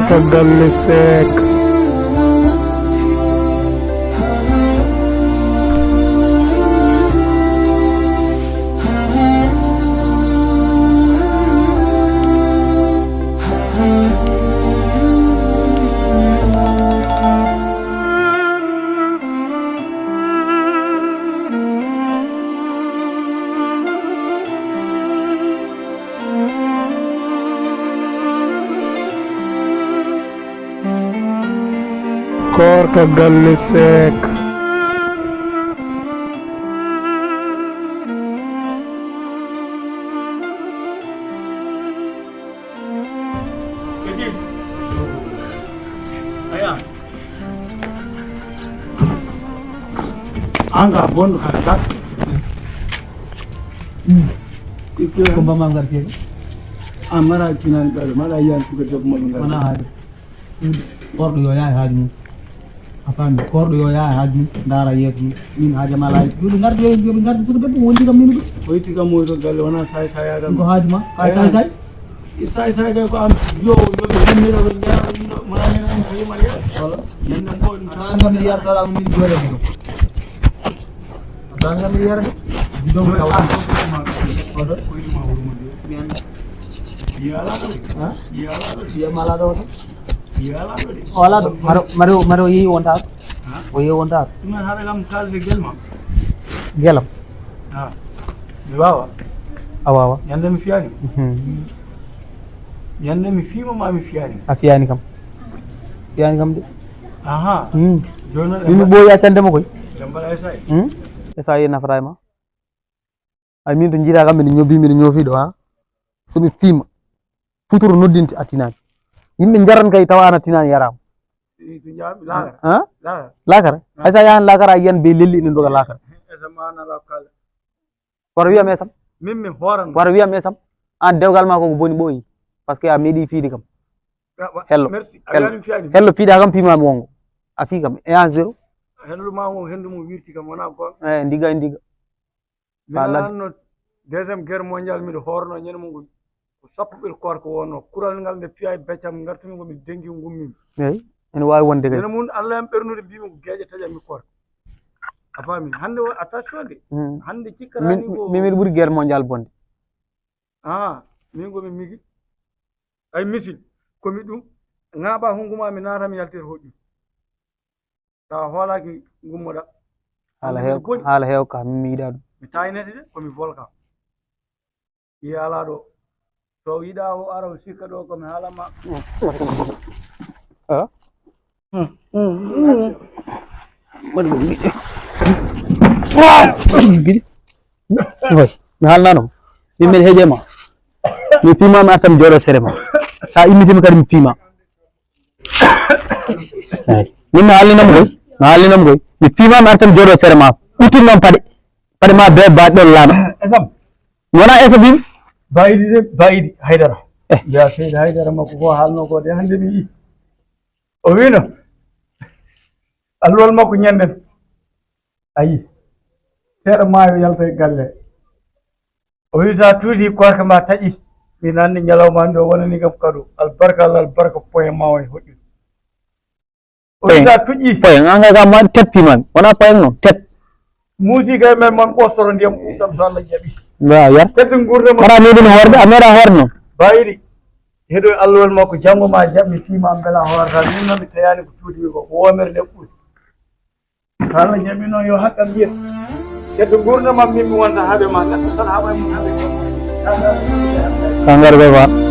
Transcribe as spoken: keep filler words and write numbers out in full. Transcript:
Ka galle Seek. Koor ka galle Seek. Anga bon ka dak. Kumba ma ngar ke. Amara tinan ka mala yan suka dok mo ngar. Wona haaju. Korɗo yo yaha haaju mum. A faami? Korɗo yo yaha haaju mum, ndaara yeeso mum. Min haaju am alaa. Yo ɓe ngardu, yo ɓe ngardu suka debbo wondi kam min. Ko itti kam mo to galle wona say say adam. Ko haaju ma? Kay say say. Say say kay ko am yo yo ɓe hannira ɓe jara ɗum ɗo mo amira ɗum ko yimar ya. Wala. Yanda ko ɗum. Ata ngam yar dara min jore ɗum. Ata ngam yar. Bidon ka wala. Odo. Ko itti ma wuro mo de. Yala ɗo. Ha? Yala ɗo. Yamala ɗo. O alaa ɗo. Maro, maro, maro yehi wonta. Ha? O yehi wonta. Ɗum en haɗa kam kalde gelma. Gelam. Ha. Mi wawa. A wawa. Ñande mi fiyani. Mhm. Ñande mi fiima ma mi fiyani. A fiyani kam. Fiyani kam de. Aha. Hmm. Joni noon. Min mi ɓooyi accande mo koy. Jambal ay say. Hmm? E sa yi nafray ma. Ay, min to jiiɗa kam, miɗo ñobi, miɗo ñoofi ɗo, ha? So mi fiima, futuro noddinte a tinaani. Yimɓe njaran kay tawa an a tinaani yaraama. Ha? Laakara. Hay sa yahan laakara a yiyan be lelli ene doga laakara. Wara wiyam esam. Min mi hooran. Wara wiyam esam. An dewgal ma ko ko boni ɓooyi. Parce que a meeɗi fiide kam. Hello. Merci. Hello. Hello, piɗa kam pima mo wongo. A fi kam. E an zéro. Hello ma mo hendu mo wirti kam wona gon. Eh, ndiga, ndiga. Min anno deuxième guerre mondiale miɗo horno ñande mum ko sappo ɓel koor ko wonno kural ngal nde fiya e beccam ngartumi ko mi dengi gummimi. Eyyi, ene wawi wonde kay. Ñande mum Allah en ɓernude mbimi ko geeƴe taƴa mi koor. A faami? Hande o attention de. Hmm. Hande cikkarani ko min miɗo ɓuri guerre mondiale bonde. Ah, min ko mi migi. Ay misil ko mi ɗum ŋaɓa hungu ma mi naata mi yaltir hoƴƴu. Tawa hoolaaki ngummoɗa. Haala heew, haala heew ka mi yiɗa ɗum. Mi taynete de ko mi volka. Yi ala ɗo. So yiɗa o ara o sikka ɗo ko mi haala ma. Ah? Waɗi ɗum ɓiɗɗo. Giɗi. Way, mi haalnano. Min mbeɗa heeƴe ma. Mi fiima mi artan mi jooɗo sere ma. Sa immitima kadi mi fiima. Eyyi. Min mi haalninamo koy. Mi haalninamo koy. Mi fiima mi artan mi jooɗo sere ma. Ɓuttin noon paɗe. Paɗe ma be baɗɗon laana. Esam. Mi wona esa fim. Bayidi de, bayidi Haydara. Eh. Mbiya seydi Haydara makko ko haalno ko de hande mi yi. O wino. Alluwal makko ñanden. Ayi. Seeɗa maayo yalta e galle. O wi sa tuuti korka ma taƴi. Mi nanni ñalawma andi o wonani kam kado. Albarka Allah albarka poye ma o e hoƴƴude. O wi sa tuƴƴi. Poye, an kay kam ma teppi ma. Wona poye noon, tep. Muusi kay men mon ɓostoro ndiyam ɗam so Allah jaɓi. Mbawa yar. Tedde gurdam. Mara meɗen hoorde, a meɗa hoorde noon. Bayri. Heɗo alluwal makko janngo ma jaɓmi fima mbela hoorata min noon mi tayani ko tuuti ko ko womere nde ɓuri. Kala jaɓi noon yo haqqan mbiyat. Keddo gurdam am min mi wonta haɓe ma neɗɗo tan haɓa e mum haɓe. Kangar be ba.